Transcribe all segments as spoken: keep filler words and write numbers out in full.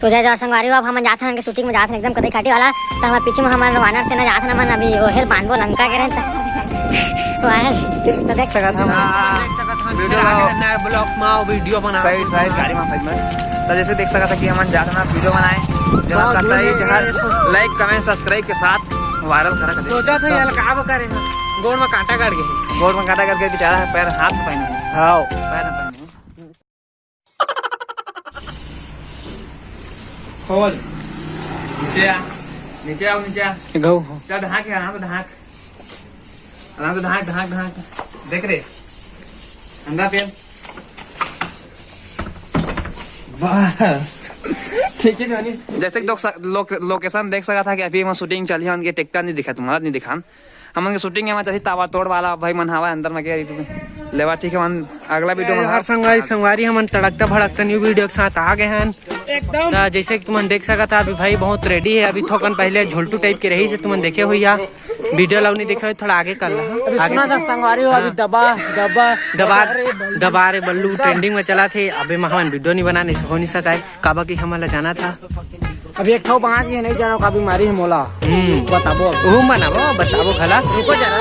तो जय जोहार संगवारी हो, अब हमन जात हन के shooting में जात हन एकदम कतई काटी वाला। तो हमर पीछे में हमर वानर सेना जात हन, हमन अभी ओहेल बांधबो लंका के रहे त। वाहे, तो देख सकत हन। वीडियो देख सकत हन, नया ब्लॉग में video बना। सही, सही, गाड़ी में सही में। तो जैसे देख सकत हन कि हमन जात हन वीडियो बनाए, जो हाँ, करता है दूर जहाँ है। Like, comment, subscribe के साथ viral करा कर। सोचा था यार, का करे हम? गोड़ में कांटा गड़ गए। गोड़ में कांटा गड़ गए, बेचारा पैर हाथ में पहने हैं। हाँ। पैर में पहने हैं। खोल। नीचे आ। नीचे आओ, नीचे आ। गऊ हो। चल, ढांक यार, आराम से ढांक। आराम से ढांक, ढांक, ढांक। देख रे। अंडा तेल। बस। ठीक है, जॉनी। जैसे कि लोग स-, लोग, location देख सकत हव कि अभी हमर shooting चलही, हमन के tractor नहीं दिखा, तुम्हारा नहीं दिखान। हमन के shooting हमन चलही ताबड़तोड़ वाला, भाई मन हवा अंदर में के लेवा, ठीक है, हमन अगला video में हर संगवारी, संगवारी हमन तड़कता भड़कता new video के साथ आ गए हन। एकदम। त जैसे कि तुमन देख सकत हव, अभी भाई बहुत ready है। अभी थोकन पहले झोलटू type के रही से तुमन देखे होइहा, video ला नहीं देखे हो, थोड़ा आगे कर ला। अभी आगे सुना कर। था संगवारी हो, अभी हाँ। दबा, दबा, दबा, दबा रे बल्लू। दबा रे बल्लू trending में चला थे। अबे हमन video नहीं बनाने से हो नहीं सकाए, काबर कि हमन ला जाना था। अभी एक ठो बांच के नहीं जाना, का बीमारी है मोला। हम्म। बताबो अब। वो बनाबो, बताबो घला। रुको जरा।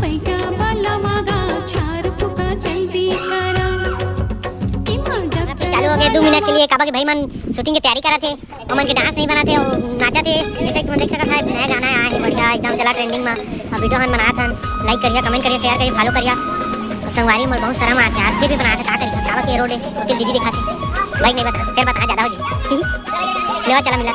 पैका वाला मागा, चार फुका जल्दी करा। चालू हो गया दो मिनट के लिए, काबर कि भाई मन shooting के तैयारी करत हे। हमन के dance नहीं बनाते, वो नाचत हे। जैसे कि तुमन देख सकत हव, नया गाना आए हे, बढ़िया एकदम चला trending में। अब video हमन बनात हन, like करिहा, comment करिहा, share करिहा, follow करिहा। संगवारी मोर बहुत शर्म आथे, आते भी बनात हे, का करिहा, काबर के road हे, ओते दीदी दिखाथे। भाई नहीं बता, फिर बता ज्यादा हो जी। लेवा चला मिला।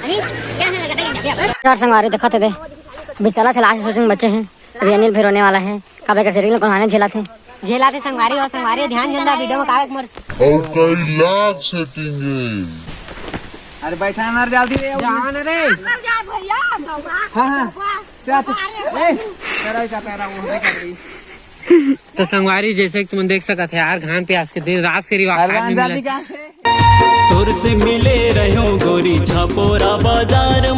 अरे, क्या है, क्या है, क्या है? यार संगवारी देखत हे दे, अभी चला थे last shooting बचे हैं। अभी अनिल भी रोने वाला है, काबर के serial कोनो आने झेला थे। झेला थे संगवारी हो, संगवारी हो, ध्यान झंदा video में कावे के मोर। और कई लाख setting है। अरे बैठा ना जल्दी रे। जान रे। अंदर जा भैया, दबा, हाँ, हाँ। दबा, क्या दबा रे। ए, तेरा ही कहता रहा, वो नहीं कर रही। तो संगवारी जैसे कि तुमन देख सकत हव यार, घाम प्यास के दिन रात से रिवा खाए नहीं मिलत। तोर से मिले रह्यो गोरी छपोरा बाजार।